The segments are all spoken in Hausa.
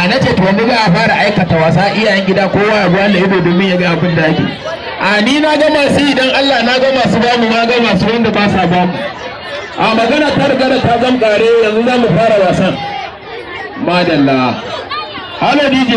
A na ce to yanzu za a fara aikata wasa, iyayen gida kowa ya gwale ido domin ya ga abin da ake. A ni na ga masu idan Allah, na ga masu bamu, na ga masu wanda ba sa bamu. A magana ta riga da ta zamkare, yanzu za mu fara wasan. Madalla. Halo DJ.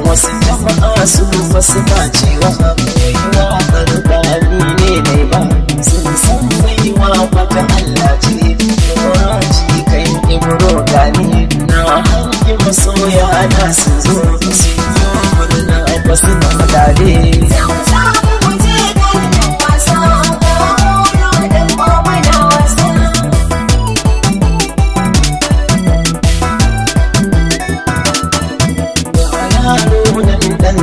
Wasu jama'a su wasu na cewa baiwa karba ni ne ne ba, sun san baiwa wata Allah ce. Ci kai ibro gani na hangi masoya na sun zo su yi murna ba su na dale.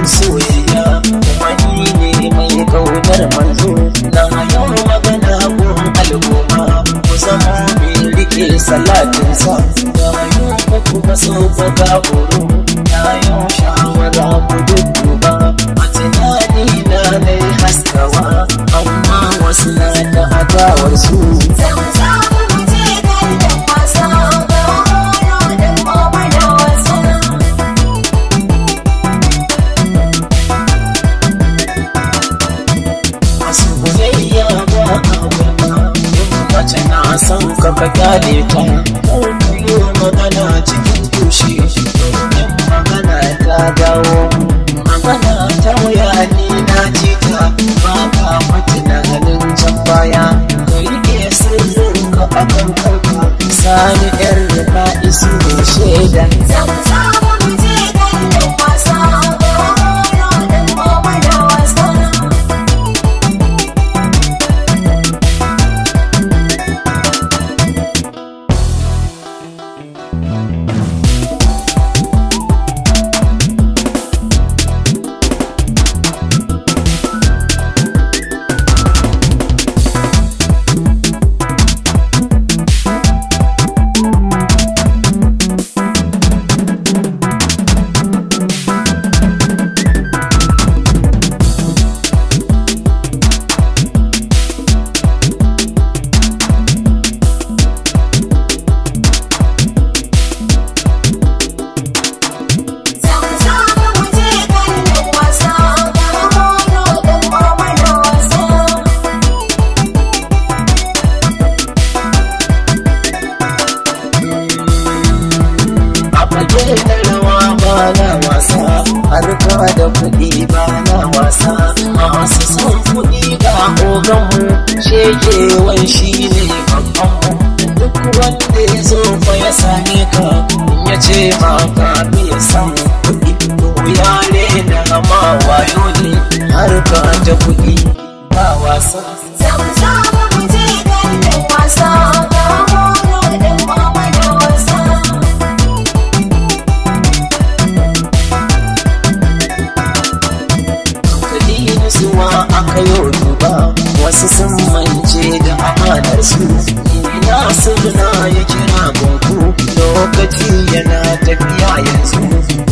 Soyayya wani ne mai kaunar manzo, na yau magana gun al'umma ku zama mai rike salatinsa. Na yau ku kuma so ku ga horo, na yau shawara ku dudduba. A tunani na nai haskawa, amma wasu na da adawar su. San ka ka kyale ta, ko magana cikin tushe, domin magana ta dawo. Magana ta wuya ni na ji ta, ba ka matunanin can baya. Ka rike sirrin ka akan kanka, sani yar rufa isu ne shaida. Harka da kuɗi ba na wasa, masu son kuɗi ga oganmu, shekewan shi ne babbanmu. Duk wanda ya zo fa ya same ka, in ya ce ma ka fiye son kuɗi, to ya rena ma wayo ne. Harka da kuɗi ba wasa. Aka yau duba wasu sun mance da amanar su, ina suna ya kira gunku, lokaci yana tafiya yanzu.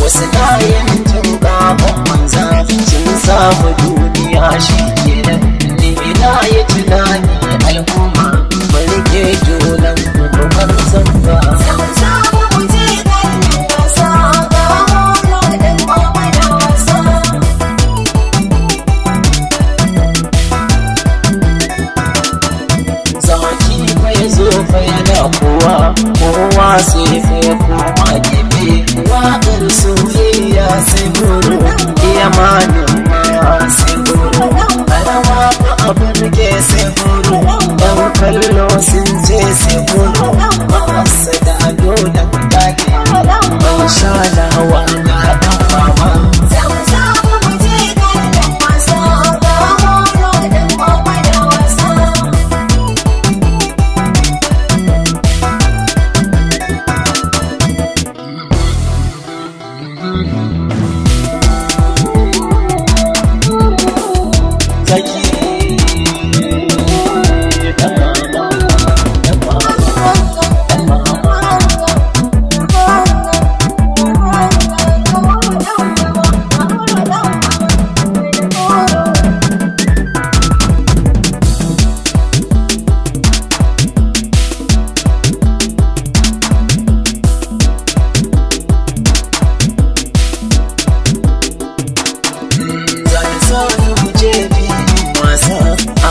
Wasu na yankin gaban manza sun samu duniya shi kenan. Ni ina ya tuna sai fa ya koma gefe. Waƙar soyayya sai goro, iya manin ma sai goro. Arawa ba a burge sai goro, yan kallo sun ce sai goro. Masa da ado da kudade, ban sha da hawa na ɗan mama.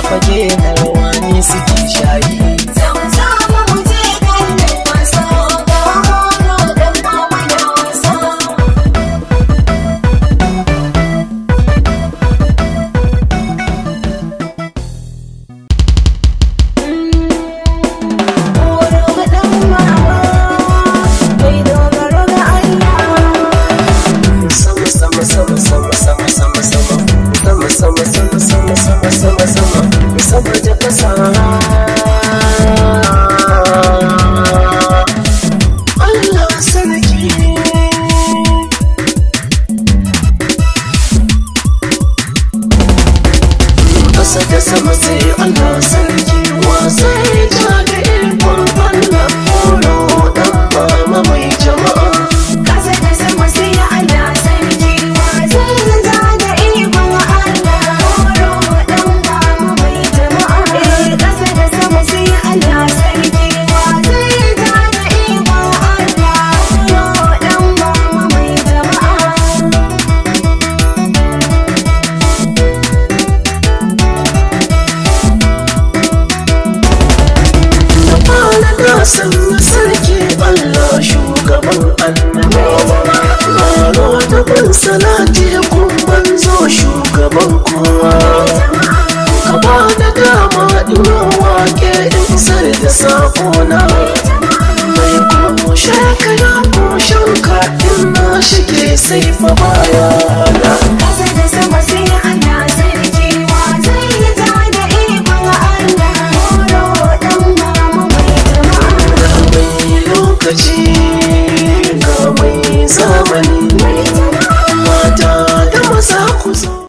Fage na rawani suke shayi. Sama sama sama sama sama sama sama sama sama sama sama sama sama sama sama da kasa. Allah sarki. Kasa da sama sai Allah sarki, wasai ta da ikon Allah, horo dan mama mai jama'a. Kasa da sama sai Allah sarki, wasai ta da ikon Allah, horo dan mama mai jama'a. Kasa da sama sai Allah sarki, wasai ta da ikon Allah, horo dan mama mai jama'a. Na sanya sarki Allah shugaban annabawa, Lalo da ban salati kun manzo shugaban kowa. Ka ba da dama ina wake in isar da sakona. Mai kushe kana kushen ka in na shige sai fa bayana. Kasa da sama sai Allah sarki, wasai ta da ikon Allah, horo dan mama mai jama'a. Mai lokaci ga mai zamani.